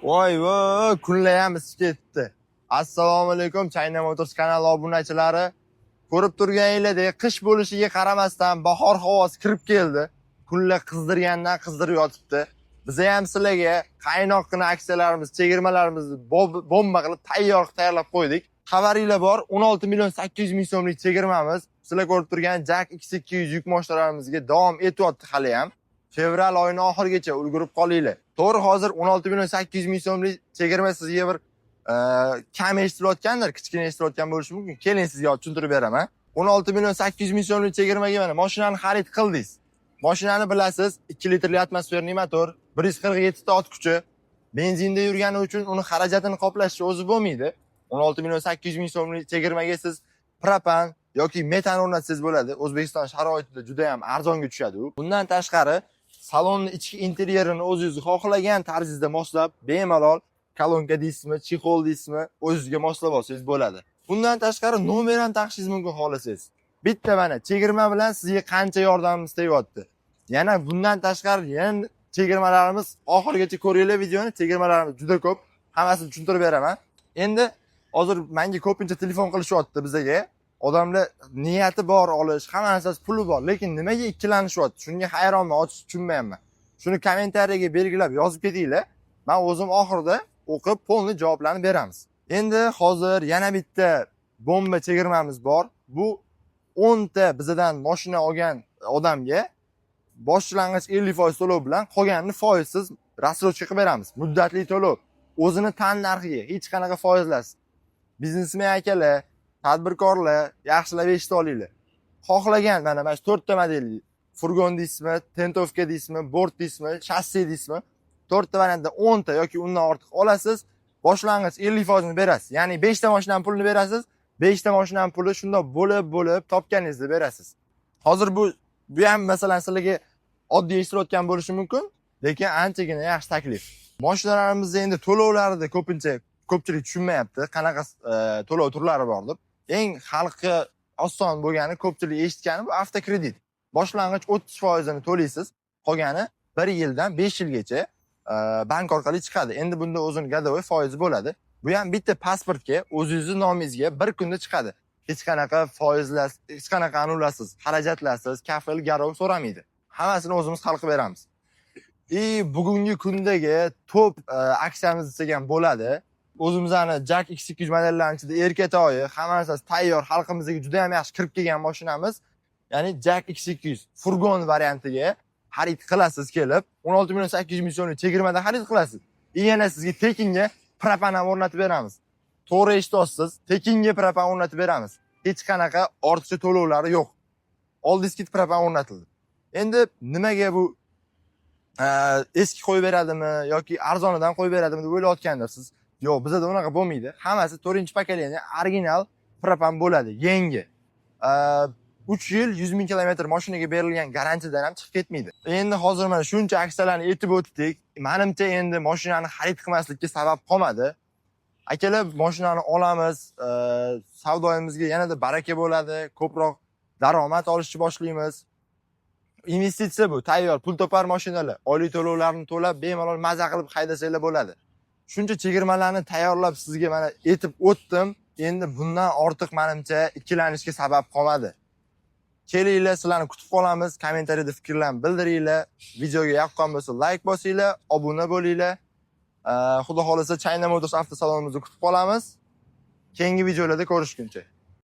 Voy voy, kunlar isib ketdi. Assalomu alaykum, China Motors kanali obunachilari. Ko'rib turganinglardek, qish bo'lishiga qaramasdan bahor havosi kirib keldi. Kunlar qizdirgandan qizdirib yotibdi. Biz ham sizlarga qaynoqqina aksiyalarimiz, chegirmalarimizni bomba qilib tayyor qilib tayyorlab qo'ydik. Xabaringlar bor, 16 million 800 ming so'mlik chegirmamiz sizlar ko'rib turgan JAC X200 yuk mashinalarimizga davom etyapti hali ham. Fevral oyini oxirigacha ulgurib qolinglar. To'g'ri, hozir 16 million 800 ming so'mlik chegirma sizga bir kam eshitilayotgandir, kichkina eshitilayotgan bo'lishi mumkin. Keling, sizga tushuntirib beraman. 16 million 800 ming so'mlik chegirmaga mana mashinani xarid qildingiz. Mashinani bilasiz, 2 litrli атмосферный motor, 147 ta ot kuchi, benzinda yurgani uchun uni xarajatini qoplashni o'zi bo'lmaydi. 16 million 800 ming so'mlik chegirmaga siz propan yoki metan o'rnatsangiz bo'ladi. O'zbekiston sharoitida juda ham arzonga tushadi u. Bundan tashqari, salonni ichki interyerini o'zingiz xohlagan tarzda moslab, bemalol kolonka deysizmi, чехол deysizmi, o'zingizga moslab olsangiz bo'ladi. Bundan tashqari, nomer ham taqishingiz mumkin xohlasangiz. Bitta mana chegirma bilan sizga qancha yordamimiz tegyapti. Yana bundan tashqari, yana chegirmalarimiz, oxirigacha ko'ringlar videoni, chegirmalarimiz juda ko'p. Hammasini tushuntirib beraman. Endi hozir menga ko'pincha telefon qilishyapti bizaga. Odamlar niyati bor olish, hamma narsasi, puli bor, lekin nimaga ikkilanishyapti? Shunga hayronman, ochiq tushunmayapman. Shuni kommentariyaga belgilab yozib ketinglar. Men o'zim oxirida o'qib, полный javoblarni beramiz. Endi hozir yana bitta bomba chegirmamiz bor. Bu 10 ta bizadan mashina olgan odamga boshlang'ich 50% to'lov bilan qolganini foizsiz рассрочка qilib beramiz. Muddatli to'lov. O'zini tan narxiga, hech qanaqa foizlarsiz. Biznesmen akalar, tadbirkorlar, yaxshilab eshitib olinglar. Xohlagan mana shu to'rtta model, furgon deysizmi, тентовка deysizmi, bort deysizmi, shassi deysizmi, to'rtta variantda 10 ta yoki undan ortiq olasiz, boshlang'ich 50%ni berasiz. Ya'ni 5 ta mashinani pulini berasiz, 5 ta mashinani puli shundoq bo'lib bo'lib topganingizni berasiz. Hozir bu ham, masalan, sizlarga oddiy eshitilayotgan bo'lishi mumkin, lekin anchagina yaxshi taklif. Mashinalarimizni endi to'lovlarida ko'pincha ko'pchilik tushunmayapti, qanaqa to'lov turlari bor deb. Eng xalqqa oson bo'lgani, ko'pchilik eshitgani bu avtokredit. Boshlang'ich 30%ini to'laysiz, qolgani 1 yildan 5 yilgacha bank orqali chiqadi. Endi bunda o'zini годовой foizi bo'ladi. Bu ham bitta pasportga, o'zingizni nomingizga bir kunda chiqadi. Hech qanaqa foizlar, hech qanaqa anulasiz, xarajatlarsiz, kafil, garov so'ramaydi. Hammasini o'zimiz hal qilib beramiz. И bugungi kundagi top aksiyamiz desak ham bo'ladi. O'zimizni JAC X200 modellarini ichida erkatoyi, hamma narsasi tayyor, xalqimizga juda ham yaxshi kirib kelgan mashinamiz. Ya'ni JAC X200 furgon variantiga xarid qilasiz kelib, 16 million 800 ming so'mlik chegirmada xarid qilasiz. И yana sizga tekinga propan ham o'rnatib beramiz. To'g'ri eshityapsiz, tekinga propan o'rnatib beramiz. Hech qanaqa ortiqcha to'lovlari yo'q. Oldingiz propan o'rnatildi. Endi nimaga bu eski qo'yib beradimi yoki arzonidan qo'yib beradimi deb o'ylayotgandirsiz. Yo'q, bizada unaqa bo'lmaydi. Hammasi 4-поколение original propan bo'ladi, yangi. 3 yil 100 ming kilometr mashinaga berilgan garantiyadan ham chiqib ketmaydi. Endi hozir mana shuncha aksiyalarni aytib o'tdik. Manimcha, endi mashinani xarid qilmaslikka sabab qolmadi. Akalar, mashinani olamiz, savdoyimizga yanada baraka bo'ladi, ko'proq daromad olishni boshlaymiz. Investitsiya bu, tayyor, pul topar mashinalar. Oylik to'lovlarni to'lab, bemalol maza qilib haydasanglar bo'ladi. Shuncha chegirmalarni tayyorlab sizga mana aytib o'tdim. Endi bundan ortiq, manimcha, ikkilanishga sabab qolmadi. Kelinglar, sizlarni kutib qolamiz. Kommentariyada fikrlarni bildiringlar. Videoga yoqqan bo'lsa, layk bosinglar, obuna bo'linglar. Xudo xohlasa, China Motors avtosalonimizda kutib qolamiz. Keyingi videolarda ko'rishguncha.